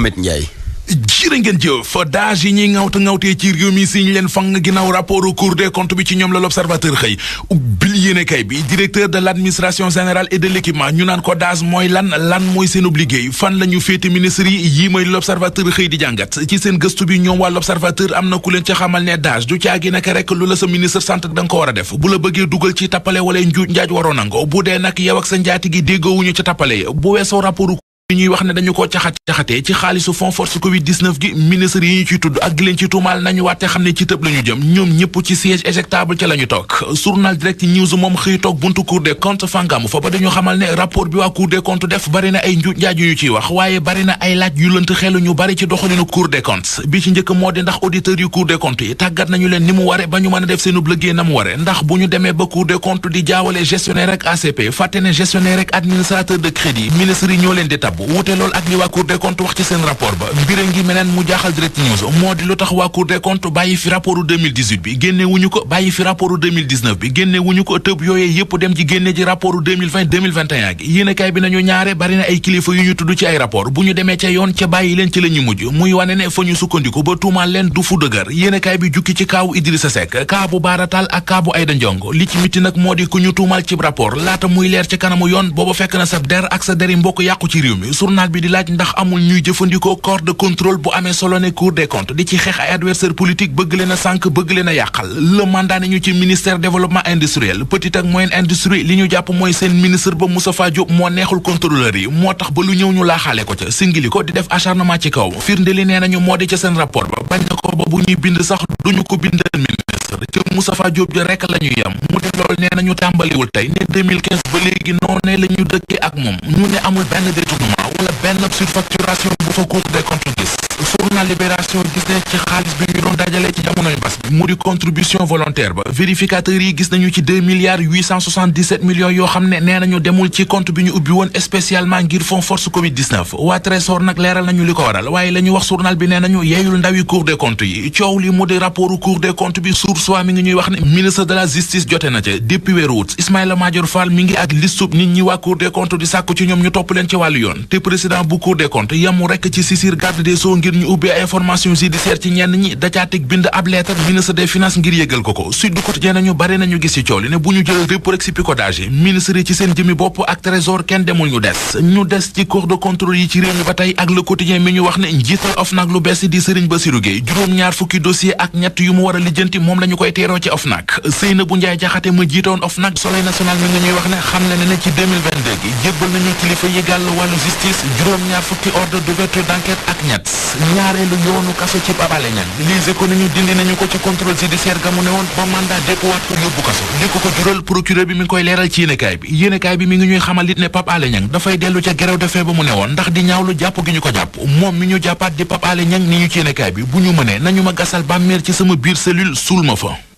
Mouhamed Ndiaye. jërë ngeen jëf daaj yi ñuy ŋawtee ci réew mi siñ leen fang ginnaaw rapport Cour des comptes bi ci ñoom la l'Observateur xëy ubbil yéenekaay bi directeur de l'administration générale et de l'équipement ñu naan ko daaj mooy lan mooy seen liggéey fan la ñu féete ministre yi mooy l'Observateur xëy di jàngat ci seen gëstu bi ñoom waa l'Observateur am na ku leen ci xamal ne daaj du caagi naka rek lu la sa ministre sant da nga ko war a def bu la bëggee dugal ci tappale wala njuuj njaaj waroo nango bu dee nag yow ak sa njaati gi déggoowuñu ci tappale bu weesoo rapport ñuy wax ne dañu ko caxatee ci xaalisu fonds force Covid-19 gi ministre yi ñu ciy tudd ak gi leen ci tuumaal nañu waate xam ne ci tëb la ñu jëm ñoom ñëpp ci siège éjectable ca la ñu toog journal Direct News moom xëy toog buntu Cour des comptes fangamu fa ba dañu xamal ne rapport bi waa Cour des comptes def bari na ay njuuj njaaj yu ñu ciy wax waaye bari na ay laaj yu lënt xelu ñu bari ci doxalinu Cour des comptes bi ci njëkk moo di ndax auditeurs yu Cour des comptes yi tàggat nañu leen ni mu ware ba ñu mën a def seenub liggéey na mu ware ndax bu ñu demee ba Cour des comptes di jaawale gestionnaire ak ACP fàtte ne gestionnaire ak administrateur de crédit ministre yi ñoo leen di tabb wute lool ak waa Cour des comptes wax ci seen rapport ba mbir ngi meneen mu jaaxal Direct News moo di lu tax waa Cour des comptes bàyyi fi rapportu 2018 bi génne wuñu ko bàyyi fi rapportu 2019 bi génne wuñu ko tëb yooyee yépp dem ji génne ji rapportu 2020-2021 gi yéenekaay bi nañu ñaare bari na ay kilifa yu ñu tudd ci ay rapport bu ñu demee ca yoon ca bàyyi leen ci la ñu mujj muy wane ne fa ñu sukkandiku ba tuumaal leen du fu dëgër yéenekaay bi jukki ci kaawu Idrissa Seck kaabu Baaratal ak kaabu Aïda Ndiongo li ci miti nag moo di ku ñu tuumaal ci rapport laata muy leer ci kanamu yoon booba fekk na sa der ak sa deri mbokk yàqu ci réew mi journal bi di laaj ndax amul ñuy jëfandikoo corps de contrôle bu amee solo ne Cour des comptes di ci xeex ay adversaire politique bëgg leen a sànk bëgg leen a yàqal le mandat ñu ci ministère développement industriel petite ak moyenne industrie li ñu jàpp mooy seen ministre ba Moustapha Diop moo neexul contrôleur yi moo tax ba lu ñëw ñu laaxaale ko ca singili ko di def acharnement ci kaw firnde li nee nañu moo di ca seen rapport ba bañ na ko ba bu ñuy bind sax duñu ko bindal ministre ci Moustapha Diop ja rek la ñu yem mu def loolu nee nañu tàmbaliwul tey ne 2015 ba léegi noonee la ñu dëkkee ak moom ñu ne amul benn détournement wala benn surfacturation bu fa Cour des comptes gis journal Libération gis ne ci xaalis bi ñu doon dajale ci jamonoy mbas bi mu di contribution volontaire ba vérificateurs yi gis nañu ci 2,877 millions yoo xam ne nee nañu demul ci compte bi ñu ubbi woon spécialement ngir fonds force Covid-19 waa Trésor nag leeral nañu li ko waral waaye la ñu wax journal bi nee nañu yeeyul ndawi Cour des comptes yi coow li mu di rapportu Cour des comptes bi Source A mi ngi ñuy wax ne ministre de la justice jote na ca depuis weeru août Ismaïla Madior Fall mi ngi ak listub nit ñi waa Cour des comptes di sàkku ci ñoom ñu topp leen ci wàllu yoon te président bu Cour des comptes yamu rekk ci saisir garde des sceaux ngir ñu ubbi information judiciaire ci ñenn ñi dacaatig bind ab lettre ministre des finances ngir yëgal ko Sud du Quotidien nañu bari nañu gis ci coow li ne bu ñu jël répp rek si picotage ministre yi ci seen jëmi bopp ak Trésor kenn demul ñu des ci cour de contrôle yi ci réew mi ba tey ak Le Quotidien mi ñu wax ne njiital OFNAC lu bees di Serigne Bassirou Gueye juróom-ñaar fukki dossier ak ñett yu mu war a lijjanti moom la ñu koy teeroo ci OFNAC Seynabou Ndiaye Jaxate ma jiitoon OFNAC Soleil national mi nga ñuy wax ne xam ne ci 2022 gi jébbal nañu kilifa yi gàll wàllu justice juróom-ñaar fukki ordre d'ouverture d'enquête ak ñett ñaareelu yoonu kaso ci Pape Alé Niang Les Échos nañu dindi nañu ko ci contrôle judiciaire ga mu ne woon ba mandat dépôt ko yóbbu kaso li ko jural procureur bi mi ngi koy leeral ci yéenekaay bi mi ngi ñuy xamal it ne Pape Alé Niang dafay dellu ca grève de faim ba mu ne woon ndax di ñaawlu jàpp gi ñu ko jàpp moom mi ñu jàppaat di Pape Alé Niang ni ñu ci yéenekaay bi bu ñu mënee nañu ma gasal bàmmeel ci sama biir cellule suul ma fa